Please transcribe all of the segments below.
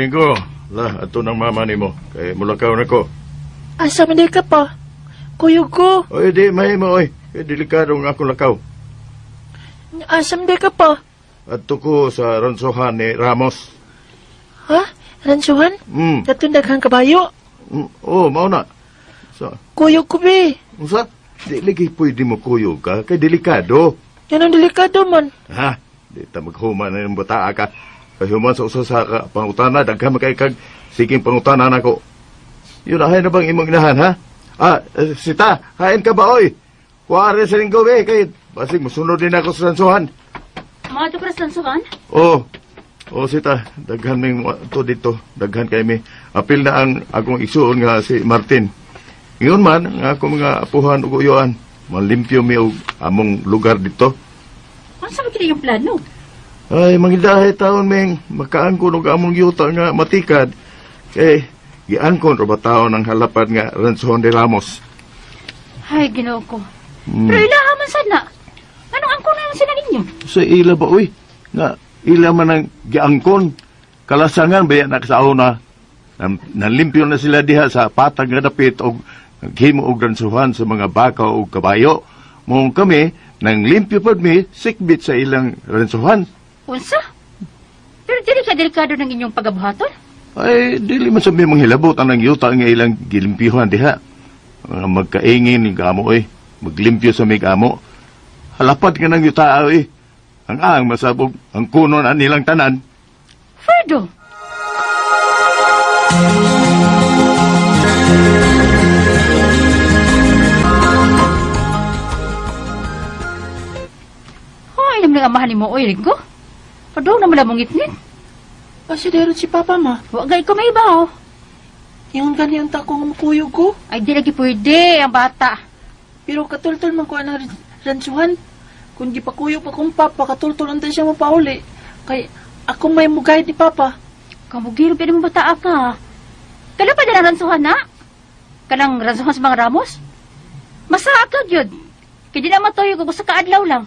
Ringo, la, ato ng mama nimo. Kay mulakaw na ko. Asa man ka pa? Kuyog ko. Oy, di, mahimo, oy. Kay delikado nga akong lakaw. Asa man ka pa? Adto ko sa ronsohan ni Ramos. Ha? Ransuhan? Katong daghang kabayo? Oh, mao na. So, Kuyog ko be. unsa? Di lagi pwede mo kuyog ka, kay delikado. Yan ang delikado man. Ha? Di ta maghuman na yung bataa ka. Kay human sa usa sa ka, pangutana, daghan makay kag siging pangutana nako. Yun, ahay na bang imong inahan, ha? Ah, sita, hain ka ba, oy? Kuwari sa linggo, be, kay basig musunod din ako sa ransuhan. Mga to sa lansuhan? Oh, oh, sita, daghan ming to dito, daghan kay mi. Apil na ang akong igsuon nga si Martin. Ingon man, nga akong mga apuhan ug uyuan, malimpyo mi og among lugar dito. Ano sa kini yung plano? Ay, mangidahay taon ming makaangkon og among yuta nga matikad. Kay giangkon ra ba taon ang halapad nga Ransohon de Ramos. Ay, Ginoo ko. Pero ilaha man sana. Anong angkon na lang sila ninyo? Sa ila ba uy? Nga ila man ang giangkon. Kalasangan ba yan na? Nalimpyo na sila diha sa patag nga dapit og naghimo og ransuhan sa mga baka og kabayo. Mong kami nang limpyo pud mi sikbit sa ilang ransuhan. Unsa? Pero dili ka delikado ng inyong pagabuhaton? Ay, dili man sabi mong hilabot ang yuta nga ilang gilimpyuhan diha. Mga magkaingin ng amo eh. Maglimpyo sa mig amo. Halapad ka ng yuta eh. Ang ang masabog, ang kunon ang nilang tanan. Ferdo! Hoy, naman ang amahan ni mo, oy, Ringo. Padong naman ang mong itnit. Asa dero si papa ma? Wa gay ko may iba, oh. Ingon gani ang tako nga makuyog ko. Ay, di lagi pwede ang bata. Pero katultol man ko ang ransuhan. Kung gipakuyog pa kong papa, katultol ang siya mapauli. Kay ako may mugayad ni papa. Kamugiro, pwede mo bata ka. Kala pa dala ransuhan na? Kanang ransuhan sa mga Ramos? Masaa ka, gyud. Kaya di na matuyo ko sa kaadlaw lang.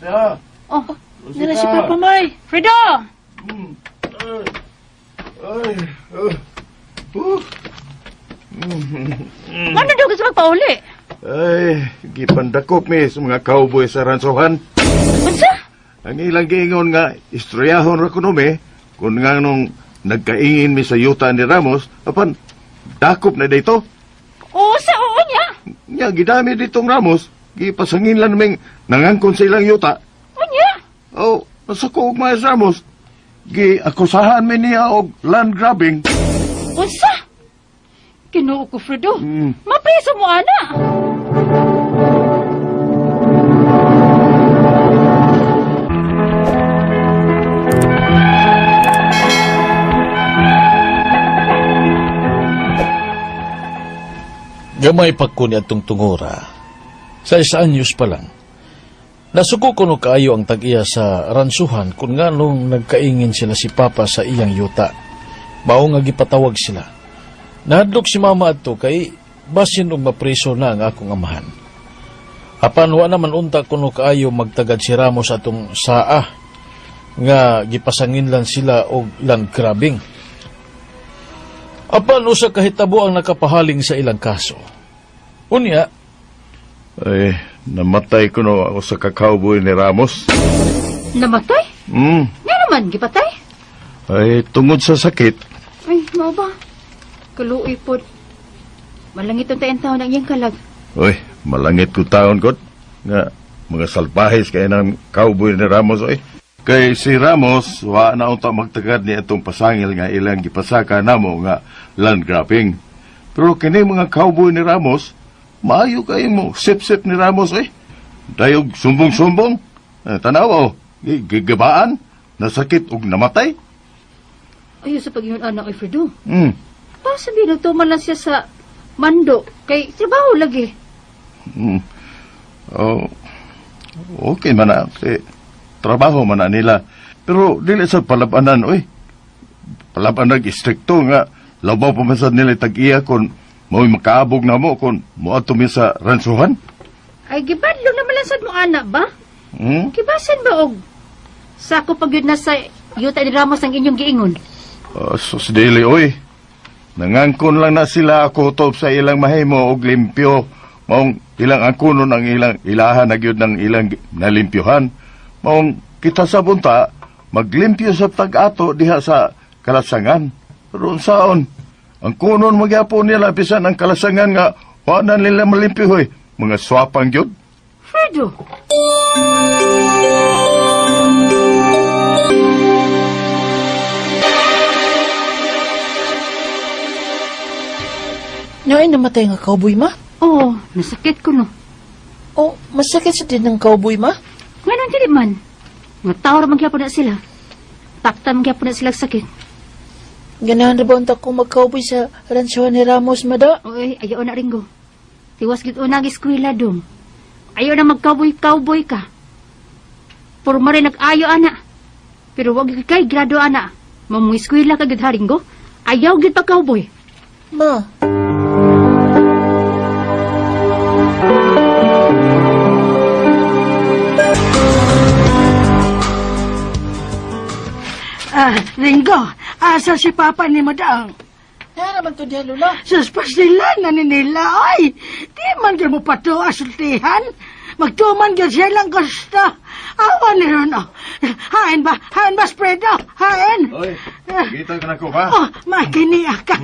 Sita! Oh, Nana si papa may. Fredo! Ay, oh. Ano daw gusto magpauli? Ay, gipandakop mi sa mga cowboy sa ransohan. Unsa? Ang ilang giingon nga, istoryahon ra kuno mi, kung nga nung nagkaingin mi sa yuta ni Ramos, apan, dakop na dito. Oo, sa oo niya. Nya, gidami ditong Ramos, gipasangin lang naming nangangkon sa ilang yuta. Oo niya. Oh, nasa ko og Maes Ramos, giakusahan mi niya og land grabbing. Unsa? Kinuo ko, Fredo. Mm. Mapriso mo, ana. Gamay pa ko ni atong tungura. Sa isa anyos pa lang. Nasuko ko no kaayo ang tag-iya sa ransuhan kung nga nung nagkaingin sila si Papa sa iyang yuta. Mao nga gipatawag sila. Nahadlok si Mama adto kay basin og mapriso na ang akong amahan. Apan wa naman unta kuno kaayo magtagad si Ramos atong saa nga gipasangin lang sila og land grabbing. Apan usa ka hitabo ang nakapahaling sa ilang kaso. Unya, Ay, namatay ko no ako sa ka-cowboy ni Ramos. Namatay? Mm. Nga naman, gipatay. Ay, tungod sa sakit, Ay, mao ba? Kaluoy pod. Malangit ang tayong taon ang iyang kalag. Uy, malangit ko taon kot. Nga, mga salbahis kay ng cowboy ni Ramos, oy. Kay si Ramos, wa na unta magtagad ni atong pasangil nga ilang gipasaka namo nga land grabbing. Pero kini mga cowboy ni Ramos, maayo kayo mo, sip-sip ni Ramos, oy. Dayog sumbong-sumbong. Eh, tanaw, oh, gigabaan, nasakit og namatay. Ayaw sa pag-ingon anak ay Fredo. Mm. Pa sabi nagtuman lang siya sa mando kay trabaho lagi. Mm. Oh, okay man na. Eh, trabaho man na nila. Pero dili sa palabanan, oy. Palabanan istrikto nga. Labaw pa man sad nila tag-iya kung mao'y makaabog na mo kung moadto mi sa ransuhan. Ay gibadlong naman lang sad mo anak ba? Hmm? Kibasan ba og sako pag yun na sa yuta ni Ramos ang inyong giingon? Sus dili oy. Nangangkon lang na sila ako top sa ilang mahimo og limpyo. Maong ilang angkonon ang ilang ilahan na gyud ng ilang nalimpyohan. Maong kita sa bunta maglimpyo sa tag-ato diha sa kalasangan. Pero unsaon? Ang kunon magyapon nila bisan ang kalasangan nga wa na nila malimpyo hoy. Mga swapang gyud. Fredo! Naay namatay nga cowboy, ma? Oo, nasakit ko no. Oh, masakit sa din ng cowboy, ma? Ngayon dili man. Nga tao ra man gyapon na sila. Takta man gyapon na sila og sakit. Ganahan na ba unta ko mag-cowboy sa ransyohan ni Ramos, mada? Oy, ayaw na Ringo. Tiwas gid una ang eskwela dong. Ayaw na mag-cowboy-cowboy ka. Puro rin nag-ayo ana. Pero wag gyud kay grado ana. Mamuy eskwela ka gid ha Ringo. Ayaw gid pa cowboy. Ma, Ah, Ringo, asa si Papa ni Madang? naa naman to diha, Lola. Sus pasilan na ni nila, ay! Di man gyud mo pato asultihan. Magtuman gyud siya lang gusto. Awa ni ron, oh. Hain ba? Hain ba, Spredo? Hain? Oy, kita ka na ko ba? Oh, makinia ka.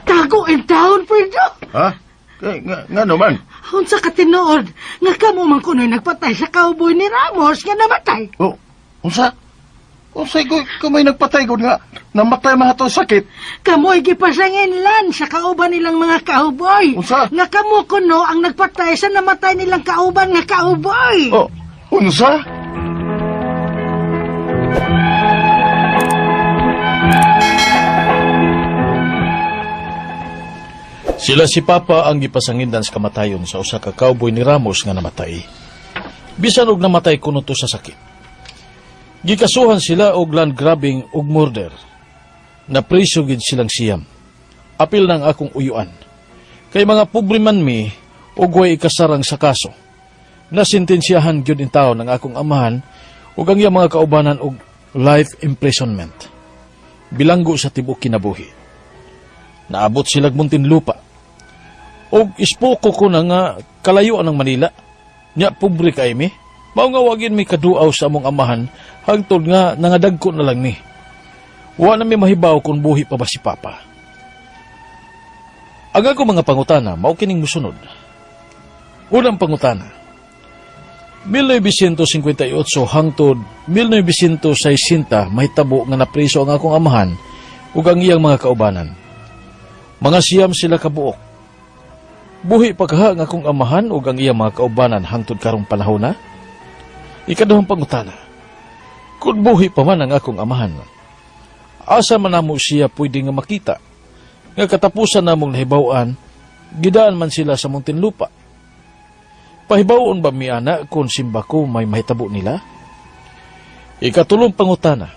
Tago in town, Fredo. Ha? Kay nga, nga naman. Unsa ka tinuod nga kamo man kuno'y nagpatay sa cowboy ni Ramos nga namatay. Oh, unsa? Unsay ko kamay nagpatay gud nga namatay man ato sakit. Kamo'y gipasanginlan sa kauban nilang mga cowboy. Unsa? Nga kamo kuno ang nagpatay sa namatay nilang kauban nga cowboy. Oh, unsa? Sila si Papa ang gipasangindan sa kamatayon sa usa ka cowboy ni Ramos nga namatay. Bisan og namatay kuno to sa sakit. Gikasuhan sila og land grabbing ug murder. Napriso gid silang siyam. Apil ng akong uyuan. Kay mga pobre man mi ug way ikasarang sa kaso. Nasintensyahan gyud in taon ang akong amahan ug ang iyang mga kaubanan og life imprisonment. Bilanggo sa tibuok kinabuhi. Naabot silag Muntinlupa. Og ispuko ko na nga kalayuan ng Manila. Nya pobre kay mi. Mao nga wagin mi kaduaw sa among amahan hangtod nga nangadagko na lang mi. Wa na mi mahibaw kung buhi pa ba si Papa. Ang ako mga pangutana mao kining musunod. Unang pangutana. 1958 hangtod 1960 mahitabo nga napriso ang akong amahan ug ang iyang mga kaubanan. Mga siyam sila kabuok. Buhi pa kaha ang akong amahan ug ang iyang mga kaubanan hangtod karong panahon na? Ikaduhang pangutana. Kung buhi pa man ang akong amahan, asa man namo siya pwede nga makita? Nga katapusan namong nahibaw-an, gidaan man sila sa Muntinlupa. Pahibaw-on ba mi ana kung simba ko may mahitabo nila? Ikatulong pangutana.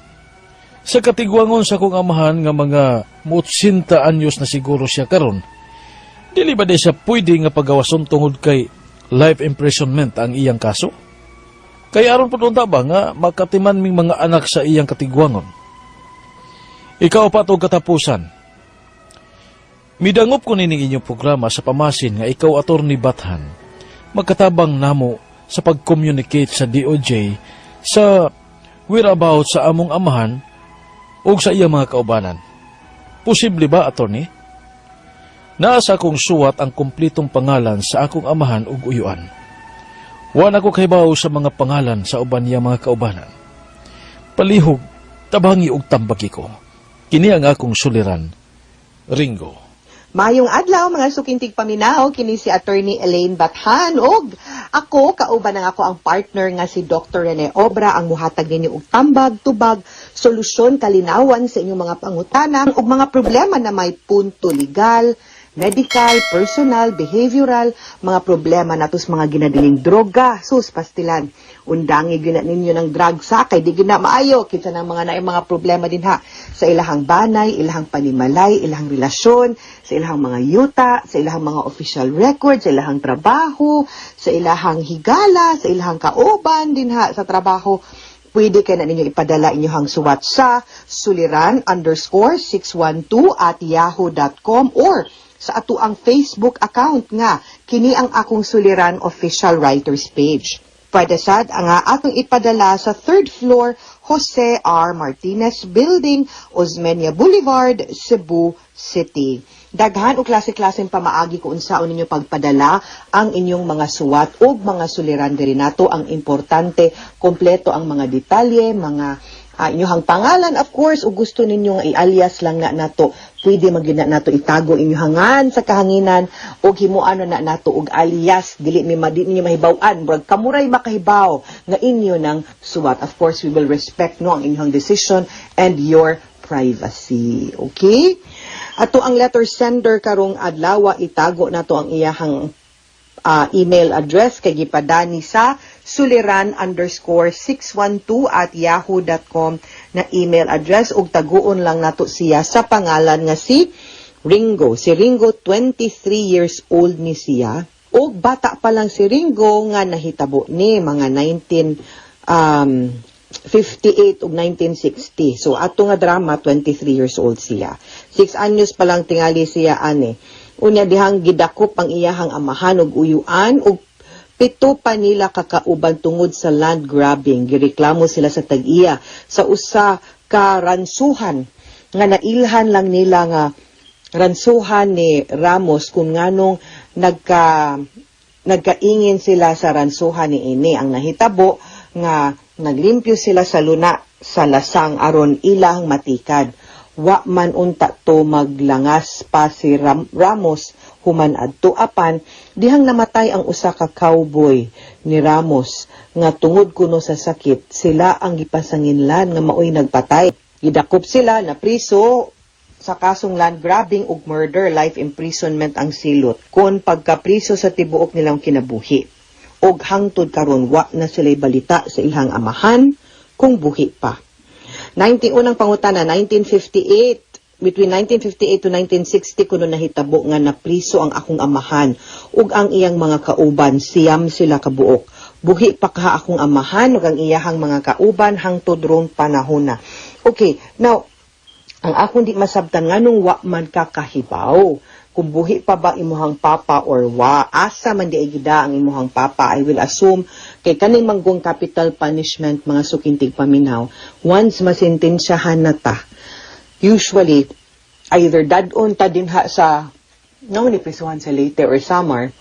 Sa katigwangon sa kong amahan nga mga 80 anyos na siguro siya karon, dili ba di siya pwede nga pagawason tungod kay life imprisonment ang iyang kaso? Kay aron po unta ba nga makatiman ming mga anak sa iyang katigwangon? Ikaw pa og katapusan. Midangop ko nining inyong programa sa pamasin nga ikaw, Attorney Bathan, magkatabang namo sa pag-communicate sa DOJ sa whereabouts sa among amahan ug sa iyang mga kaubanan. Posible ba, attorney? Naa sa akong suwat ang kumplitong pangalan sa akong amahan ug uyuan. Wa na ko kahibaw sa mga pangalan sa uban niya mga kaubanan. Palihog, tabangi og tambagi ko. Kini ang akong suliran, Ringo. Mayong adlaw mga sukintig paminaw kini si Attorney Elaine Bathan og ako kauban ang ako ang partner nga si Dr. Rene Obra ang muhatag ninyo og tambag, tubag, solusyon kalinawan sa inyong mga pangutana ug mga problema na may punto legal, medical, personal, behavioral, mga problema nato sa mga ginadiling droga, sus pastilan. Undangi gyud na ninyo ng drug sa kay di gyud na maayo kinsa nang mga naay mga problema din ha sa ilahang banay, ilahang panimalay, ilahang relasyon, sa ilahang mga yuta, sa ilahang mga official record, sa ilahang trabaho, sa ilahang higala, sa ilahang kauban din ha sa trabaho. Pwede kay na ninyo ipadala inyong suwat sa suliran_612@yahoo.com or sa ato ang Facebook account nga kini ang Akong Suliran Official Writers page. Pwede sad ang atong ipadala sa third floor, Jose R. Martinez Building, Osmeña Boulevard, Cebu City. Daghan og klase-klaseng pamaagi kung unsaon ninyo pagpadala ang inyong mga suwat ug mga suliran diri nato. Ang importante, kompleto ang mga detalye, mga inyong pangalan, of course, ug gusto ninyo nga i-alias lang na nato, pwede man gyud na nato itago inyong ngan sa kahanginan ug himuan na nato og alias, dili mi madi ninyo mahibaw-an, murag kamuray makahibaw nga inyo ng suwat. Of course, we will respect, no, ang inyong decision and your privacy. Okay, ato ang letter sender karong adlaw, itago nato ang iyahang email address kay gipadani sa suliran_612@yahoo.com na email address ug taguon lang nato siya sa pangalan nga si Ringo. Si Ringo, 23 years old ni siya. Og bata pa lang si Ringo nga nahitabo ni mga 19 58 ug 1960. So ato nga drama, 23 years old siya. 6 anyos pa lang tingali siya ani. Unya dihang gidakop ang iyahang amahan ug uyuan ug pito pa nila kakauban tungod sa land grabbing. Gireklamo sila sa tag-iya sa usa ka ransuhan nga nailhan lang nila nga ransuhan ni Ramos kung nganong nagkaingin sila sa ransuhan ni ini. Ang nahitabo nga naglimpyo sila sa luna sa lasang aron ilang matikad. Wa man unta to maglangas pa si Ramos human adto, apan dihang namatay ang usa ka cowboy ni Ramos nga tungod kuno sa sakit, sila ang gipasanginlan nga maoy nagpatay. Gidakop sila, na priso sa kasong land grabbing ug murder, life imprisonment ang silot kon pagkapriso sa tibuok nilang kinabuhi. Og hangtod karon wa na sila'y balita sa ilang amahan kung buhi pa. 19 unang pangutana, 1958, between 1958 to 1960 kuno nahitabo nga napriso ang akong amahan ug ang iyang mga kauban, 9 sila kabuok. Buhi pa kaha akong amahan ug ang iyahang mga kauban hangtod ron panahona? Okay, now ang akong di masabtan, nganong wa man ka kahibaw kung buhi pa ba imuhang papa or wa? Asa man di ay gida ang imuhang papa? I will assume kay kaning manggong capital punishment, mga suking tigpaminaw, once masentensyahan na ta, usually either dad-on ta dinha sa no ni prisuhan sa Leyte or Samar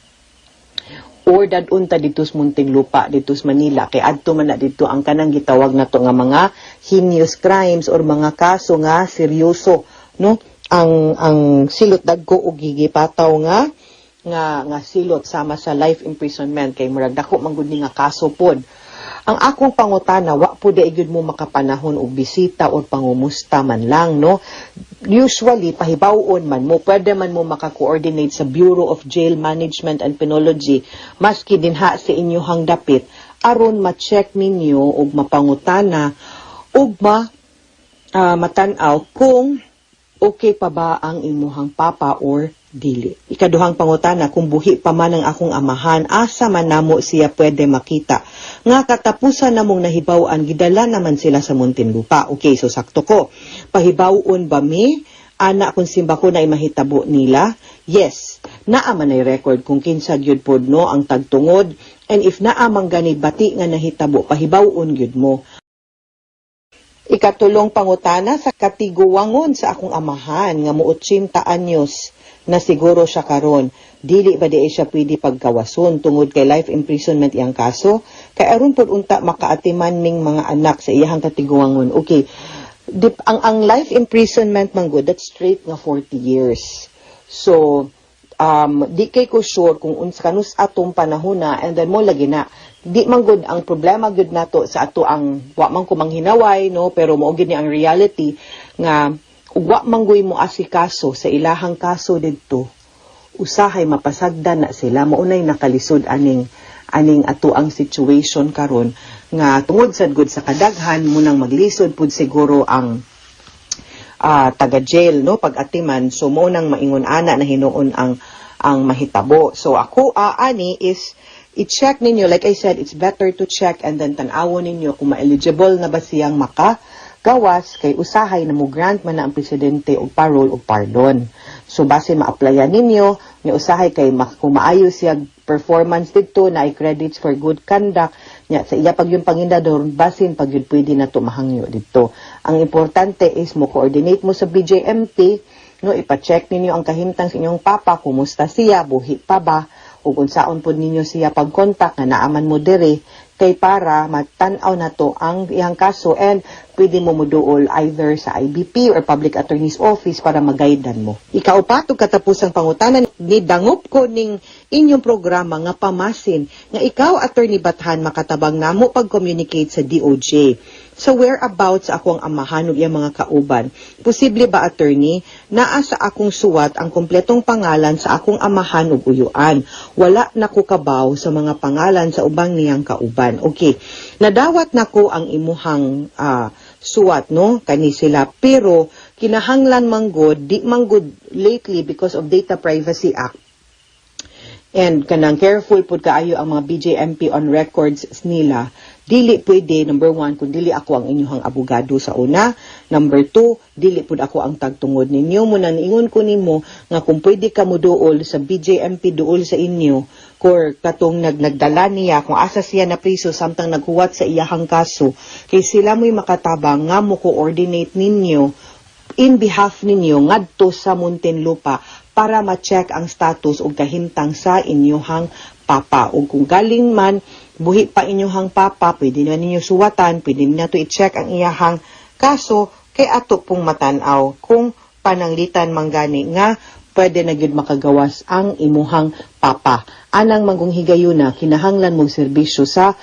or dad-on ta dito sa Muntinlupa, dito sa Manila, kay adto man na dito ang kanang gitawag nato nga mga heinous crimes or mga kaso nga seryoso, no, ang silot, dagko og gigipataw nga silot sama sa life imprisonment, kay murag dako man gud ni nga kaso pod. Ang akong pangutana, wa po diay gyud mo makapanahon og bisita or pangumusta man lang, no? Usually pahibaw-on man mo, pwede man mo maka-coordinate sa Bureau of Jail Management and Penology maski dinha sa inyohang dapit aron ma-check ninyo ug mapangutana ug ma matan-aw kung okay pa ba ang imuhang papa or dili. Ikaduhang pangutana, kung buhi pa man ang akong amahan, asa man namo siya pwede makita? Nga katapusan namong nahibaw-an, gidala naman sila sa Muntinlupa. Okay, so sakto ko. Pahibaw-on ba mi ana kung simba ko na mahitabo nila? Yes, naa man ay record kung kinsa gyud pod, no, ang tagtungod, and if naa man gani bati nga nahitabo, pahibaw-on gyud mo. Ikatulong pangutana, sa katiguwangon sa akong amahan nga mo 80 anyos na siguro siya karon, dili ba di siya pwede pagkawason tungod kay life imprisonment iyang kaso? Kay aron pud unta makaatiman ming mga anak sa iyahang katiguwangon. Okay. Dip, ang life imprisonment man gud, that's straight nga 40 years. So di kay ko sure kung unsa kanus atong panahon na, and then mo lagi na di man gud ang problema gud nato sa ato ang wa man ko manghinaway, no, pero mao gid ni ang reality nga ug wa man guy mo asikaso sa ilahang kaso didto, usahay mapasagdan na sila. Maunay nakalisod aning ato ang situation karon nga tungod sad gud sa kadaghan mo nang maglisod pud siguro ang taga jail, no, pag atiman. So mo nang maingon ana na hinuon ang mahitabo. So ako ani is I-check ninyo, like I said, it's better to check and then tan-awon ninyo kung ma-eligible na ba siyang maka gawas kay usahay na mo grant man na ang presidente og parole og pardon. So base ma-applyan ninyo, nya usahay kay kung maayo siya performance didto na credits for good conduct nya sa iya pag yung pangindador, basin pag yun pwede na to mahangyo didto. Ang importante is mo coordinate mo sa BJMP, no, ipa-check ninyo ang kahimtang sa inyong papa, kumusta siya, buhi pa ba, ug unsaon pod ninyo siya pag-contact nga naaman mo diri kay para matan-aw na to ang iyang kaso and pwede mo moduol either sa IBP or Public Attorney's Office para magaidan mo. Ikaupat ug katapusang pangutana ni dangop ko ning inyong programa nga pamasin nga ikaw, Attorney Bathan, makatabang namo pag-communicate sa DOJ sa whereabouts ako ang amahan ug iyang mga kauban. Posible ba, attorney, naa sa akong suwat ang kompletong pangalan sa akong amahan ug uyuan? Wala na ko kabaw sa mga pangalan sa ubang niyang kauban. Okay. Nadawat nako ang imuhang suwat, no, kani sila, pero kinahanglan manggod di manggod lately because of Data Privacy Act and kanang careful pud kaayo ang mga BJMP on records nila. Dili pwede, number one, kung dili ako ang inyong abogado sa una. Number two, dili pud ako ang tagtungod ninyo. Muna niingon ko nimo nga kung pwede ka mo duol sa BJMP, duol sa inyo or katong nagdala niya kung asa siya na priso samtang naghuwat sa iyahang kaso kay sila mo'y makatabang nga mo coordinate ninyo in behalf ninyo ngadto sa Muntinlupa para ma-check ang status ug kahimtang sa inyuhang papa. Ug kung galing man buhi pa inyuhang papa, pwede na ninyo suwatan, pwede na to i-check ang iyahang kaso kay ato pong matan-aw kung pananglitan manggani nga pwede na gyud makagawas ang imuhang papa. Anang manggong higayuna, kinahanglan mong serbisyo sa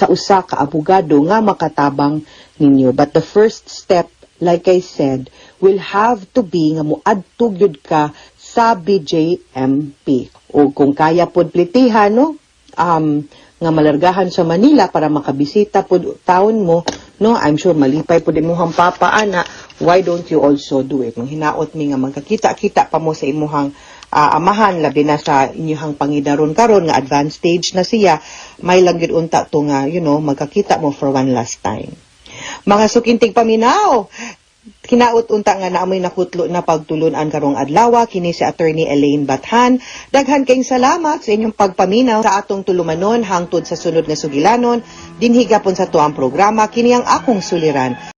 usa ka abogado nga makatabang ninyo. But the first step, like I said, will have to be nga moadto gyud ka sa BJMP. O kung kaya pod plitihan, no? Nga malargahan sa Manila para makabisita pod taon mo, no? I'm sure malipay pod imuhang papa ana. Why don't you also do it? Hinaot mi nga magkakita-kita pa mo sa imuhang amahan, labi na sa inyuhang pangidaron karon nga advanced stage na siya. May lang gyud unta to nga magkakita mo for one last time. Mga suking tigpaminaw, hinaot unta nga naamoy nakutlo na pagtulunan karong adlaw. Kini si Attorney Elaine Bathan. Daghan kayong salamat sa inyong pagpaminaw sa atong tulumanon. Hangtod sa sunod nga sugilanon, dinhi gapon sa tuang programa, kini ang akong suliran.